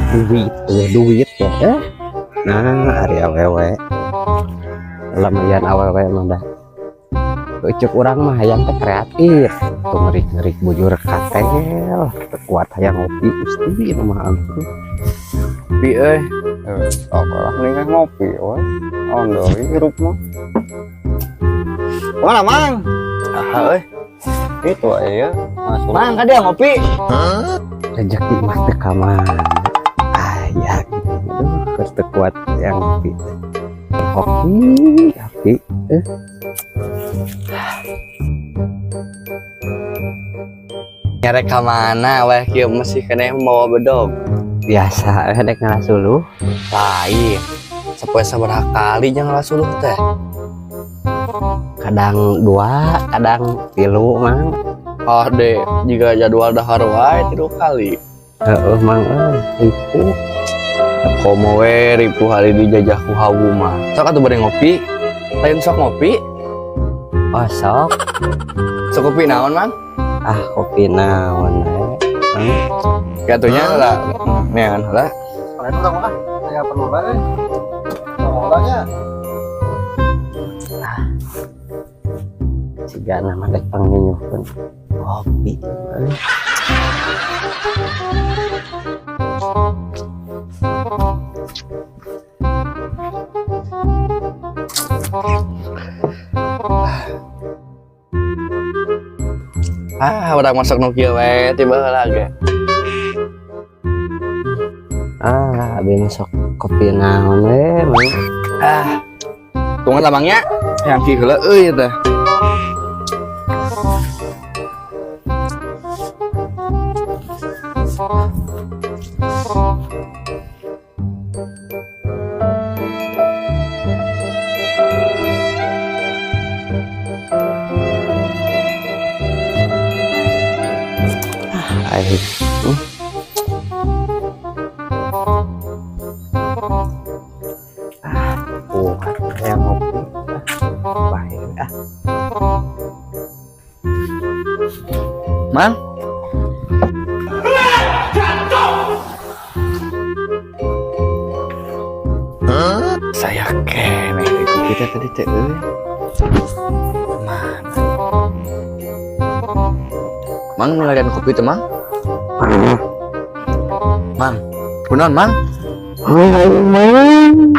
Duit, duit ya. Nah, ari awewe. Lumayan awewe mah dah. Ucuk urang mah hayang teh kreatif. Tuh ngerik-ngerik bujur katel, teu kuat hayang ngopi Gusti nu mah ampun. Ngopi euy. Sok lah mendingan ngopi we. Naon deui hirup mah. Mana Mang? Ah euy. Itu aya. Masuk. Mang, ka dia ngopi. Rezeki mah teu ka mana. Aya gitu. Aduh, keur teu kuat hayang ngopi teh. Hoki, hoki. Nyarek ka mana weh kieu masih keneh mawa bedog. Biasa dek ngalasuluh. Lain. Sapoe sabaraha kali jeung ngalasuluh teh? Kadang dua, kadang tilu, Mang. Oh, deh, jika jadwal dahar wae 3 kali. Heeh, Mang euy, ripuh. Komo we ripuh hari dijajah ku hawu mah. Sok atuh bade ngopi. Lain sok ngopi. Oh, sok. Sok kopi naon, Mang? Ah, kopi naon we. Mang. Katunya lah, neangan heula. Lain urang mah aya perlu euy. Ngomongnya. Sigana mah dek pangnyinyuhkeun kopi euy. Ah, urang masak nu kieu we tiba heula ge. Ah, abi masuk kopi naon we, Mang. Ah. Tunggu lamangnya yang ki heula euy teh. Aing. Ah, kuat hayang ngopi. Ah, bae ah. Mang. Saya keneh di kopi teh tadi teh euy. Mana? Mang ngalian kopi teh, Mang? Mang, kunaon, Mang? Mang.